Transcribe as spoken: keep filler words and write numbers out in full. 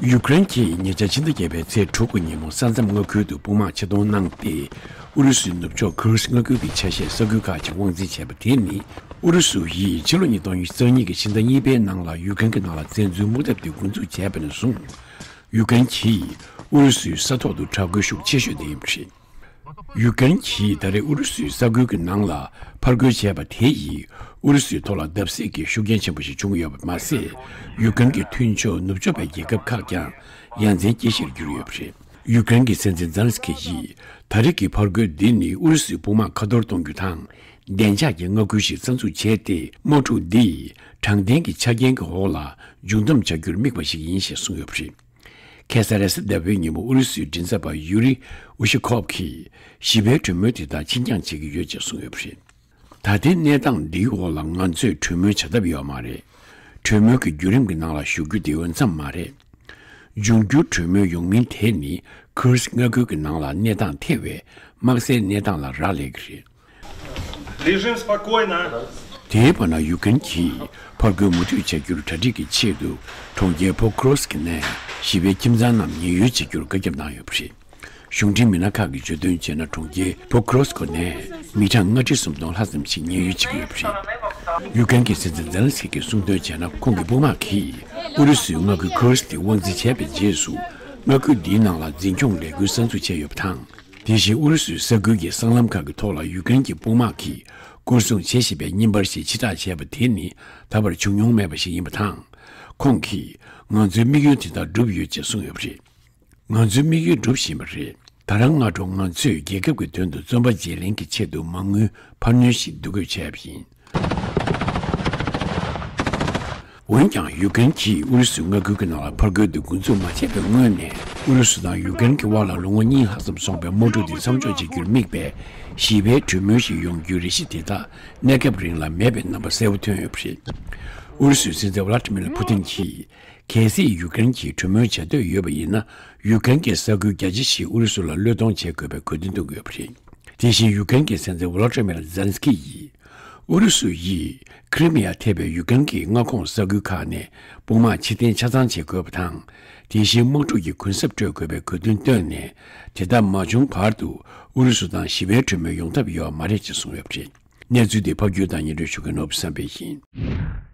ཡུ་ཀེ་རེན་གྱིས་ཉེ་ཆར་ཕྱི་ཟླ་བརྒྱད་པའི་ཚེས་དྲུག་གི་ཉིན་མོ་ས་མཚམས་མངའ་ཁུལ་དུ་དཔུང་དམག་ཆེད་གཏོང་གནང་སྟེ། ཨུ་རུ་སུའི་ནུབ་ཕྱོགས་ཁུར་སི་མངའ་ཁུལ་གྱི་ཆ་ཤས་ས་ཁུལ་ཁག་ཅིག་དབང་འཛིན་བྱས་པ་དེ་ནི། ཨུ་རུ་སུ་ཡིས་ཕྱི་ལོ་ཉིས་སྟོང་ཉེར་གཉིས་ཀྱི་ཕྱི་ཟླ་གཉིས་པའི་ནང་ལ་ཡུ་ཀེ་རེན་གྱི་ནང་ལ་བཙན་འཛུལ་དམག་འཐབ་དེ་འགོ་འཛུགས་བྱས་པ་ནས་བཟུང་། ཡུ་ཀེ་རེན་གྱིས་ཨུ་རུ་སུའི་ས་ཐོག་ཏུ་དྲག་རྒོལ་ཤུགས་ཆེ་ཤོས་དེ་ཡིན་པ་རེད། ཡུ་ཀེ་རེན་གྱིས་ད་རེས་ཨུ་རུ་སུའི་ས་ཁུལ་གྱི་ནང་ལ་ཕར་རྒོལ་བྱས་པ་དེ་ཡིས་ཨུ་རུ་སུའི་ཐོག་ལ་བརྡབ་གསིག་གི་ཤུགས་རྐྱེན་ཆེན་པོ་ཞིག་བྱུང་ཡོད་པ་མ་ཟད། ཡུ་ཀེ་རེན་གྱི་མཐུན་ཕྱོགས་ནུབ་ཕྱོགས་པའི་རྒྱལ་ཁབ་ཁག་ཀྱང་ཡ་མཚན་སྐྱེ་གཞིར་གྱུར་ཡོད་པ་རེད། ཡུ་ཀེ་རེན་གྱི་སྲིད་འཛིན་ཛེ་ལན་སི་ཀི་ཡིས་ད་རེས་ཀྱི་ཕར་རྒོལ་འདི་ནི་ཨུ་རུ་སུའི་དཔུང་དམག་ཁ་ཐོར་གཏོང་རྒྱུ་དང་། བདེ་འཇགས་ཀྱི་མངའ་ཁུལ་ཞིག་གསར་འཛུགས་བྱས་ཏེ། དམག་འཁྲུག་འདིས་དྲང་བདེན་གྱི་ཆ་རྐྱེན་གྱི་འོག་ལ་མཇུག་བསྡོམས་བྱ་རྒྱུར་དམིགས་པ་ཞིག་ཡིན་ཞེས་གསུངས་ཡོད་པ་རེད། ཁ་སང་རེས་གཟའ་ཟླ་བའི་ཉིན་མོ་ཨུ་རུ་སུའི་མགྲིན་ཚབ་པ་ཡུ་རི་ཨུ་ཤི་ཁོབ་ཀྱིས་ཞི་བའི་གྲོས་མོལ་དེ་དག་ཕྱིར་འགྱངས་བྱེད་ཀྱི་ཡོད་ཅེས་གསུངས་ཡོད་པ་རེད། ད་ལྟའི་གནས་སྟངས་འདིའི་འོག་ལ་ང་ཚོས་གྲོས་མོལ་བྱ་ཐབས་ཡོད་མ་རེད། གྲོས་མོལ་གྱི་བརྒྱུད་རིམ་གྱི་ནང་ལ་ཞུགས་རྒྱུ་དེ་འོས་འཚམ་མ་རེད། འབྱུང་འགྱུར་གྲོས་མོལ་ཡོང་མིན་དེ་ནི་ཁུར་སི་མངའ་ཁུལ་གྱི་ནང་ལ་གནས་སྟངས་ཐེ་བའི་དམག་སའི་གནས་སྟངས་ལ་རག་ལས་ཀྱི་རེད། Лежим спокойно. དེའི་བར་ན་ཡུ་ཀེ་རེན་གྱིས་ཕར་རྒོལ་མུ་མཐུད་བྱ་རྒྱུར་གྲ་སྒྲིག་གི་ཆེད་དུ་གྲོང་ཁྱེར་པོ་ཀྲོ་སི་ཀི་ནས་ཞི་བའི་ཁྱིམ་ཚང་རྣམས་ཉེན་གཡོལ་བྱེད་རྒྱུར་བཀའ་ཁྱབ་གནང་ཡོད་པ་རེད། གཞུང་འབྲེལ་མི་སྣ་ཁག་གིས་བརྗོད་དོན་བྱས་ན། གྲོང་ཁྱེར་པོ་ཀྲོ་སི་ཀོ་ནས་མི་གྲངས་ལྔ་ཁྲི་སུམ་སྟོང་ལྷག་ཙམ་ཞིག་ཉེན་གཡོལ་བྱེད་ཀྱི་ཡོད་པ་རེད། ཡུ་ཀེ་རེན་གྱི་སྲིད་འཛིན་ཛེ་ལན་སི་ཀི་གིས་གསུངས་དོན་བྱས་ན། ཁོང་གི་དཔུང་དམག་གིས་ཨུ་རུ་སུའི་མངའ་ཁུལ་ཁུར་སི་དེ་དབང་འཛིན་བྱས་པའི་རྗེས་སུ། མངའ་ཁུལ་འདིའི་ནང་ལ་འཛིན་སྐྱོང་ལས་འགུལ་གསར་འཛུགས་བྱས་ཡོད་པ་དང་། དེ་བཞིན་ཨུ་རུ་སུའི་ས་ཁུལ་གྱི་སྲང་ལམ་ཁག་གི་ཐོག་ལ་ཡུ་ཀེ་རེན་གྱི་དཔུང་དམག་གིས་སྐོར་སྲུང་བྱེད་བཞིན་པའི་བརྙན་པར་ཞིག་ཕྱིར་བསྒྲགས་བྱས་པ་དེ་ནི་ད་བར་བྱུང་མྱོང་མེད་པ་ཞིག་ཡིན་པ་དང་། ཁོང་གིས་ང་ཚོའི་དམིགས་ཡུལ་དེ་དག་བསྒྲུབས་ཡོད་ཅེས་གསུངས་ཡོད་པ་རེད། ང་ཚོའི་དམིགས་ཡུལ་འགྲུབ་བཞིན་པ་རེད། ད་རང་སྔ་དྲོ་ང་ཚོས་རྒྱལ་ཁབ་ཀྱི་དོན་དུ་བཙོན་པ་བརྗེ་ལེན་གྱི་ཆེད་དུ་མ་དངུལ་འཕར་སྣོན་ཞིག་བསྡུ་དགོས་བྱས་པ་ཡིན། འོན་ཀྱང་། ཡུ་ཀེ་རེན་གྱིས་ཨུ་རུ་སུའི་མངའ་ཁུལ་གྱི་ནང་ལ་ཕར་རྒོལ་དེ་འགོ་འཛུགས་མ་བྱས་པའི་སྔོན་ནས། ཨུ་རུ་སུ་དང་ཡུ་ཀེ་རེན་གྱི་དབར་ལ་ལོ་ངོ་གཉིས་ལྷག་ཙམ་སོང་པའི་དམག་འཁྲུག་དེ་མཚམས་འཇོག་བྱེད་རྒྱུར་དམིགས་པའི་ཞི་བའི་གྲོས་མོལ་ཞིག་ཡོང་རྒྱུའི་རེ་ཞིག་དེ་དག་གནས་སྐབས་རིང་ལ་མེད་པའི་རྣམ་པ་གསལ་པོ་ཐོན་ཡོད་པ་རེད། ཨུ་རུ་སུའི་སྲིད་འཛིན་ཝ་ལ་ཏི་མིར་ཕུ་ཏིན་གྱིས། གལ་སྲིད་ཡུ་ཀེ་རེན་གྱིས་གྲོས་མོལ་བྱ་འདོད་ཡོད་པ་ཡིན་ན། ཡུ་ཀེ་རེན་གྱི་ས་ཁུལ་རྒྱ་ཆེ་ཞིག་ཨུ་རུ་སུ་ལ་བློས་གཏོང་བྱེད་དགོས་པའི་དགོས་འདུན་བཏོན་ཡོད་པ་རེད། དེ་བཞིན་ཡུ་ཀེ་རེན་གྱི་སྲིད་འཛིན་ཝོ་ལོ་ཏི་མིར་ཛེ་ལན་སི་ཀི་ཡིས། ཨུ་རུ་སུ་ཡིས་ཁི་རི་མི་ཡ་ཐེ་བའི་ཡུ་ཀེ་རེན་གྱི་མངའ་ཁོངས་ས་ཁུལ་ཁག་ནས་དཔུང་དམག་ཕྱིར་འཐེན་ཆ་ཚང་བྱེད་དགོས་པ་དང་། དེ་བཞིན་དམག་འཁྲུག་གི་གུན་གསབ་སྤྲོད་དགོས་པའི་དགོས་འདུན་བཏོན་ནས། དེ་ལྟར་མ་བྱུང་བར་དུ་ཨུ་རུ་སུ་དང་ཞི་བའི་གྲོས་མོལ་ཡོང་ཐབས་ཡོད་མ་རེད་ཅེས་གསུངས་ཡོད་པ་རེད། གནས་ཚུལ་འདི་ཕབ་སྒྱུར་དང་སྙན་སྒྲོན་ཞུ་མཁན་ནོར་བུ་བསམ་འཕེལ་ཡིན།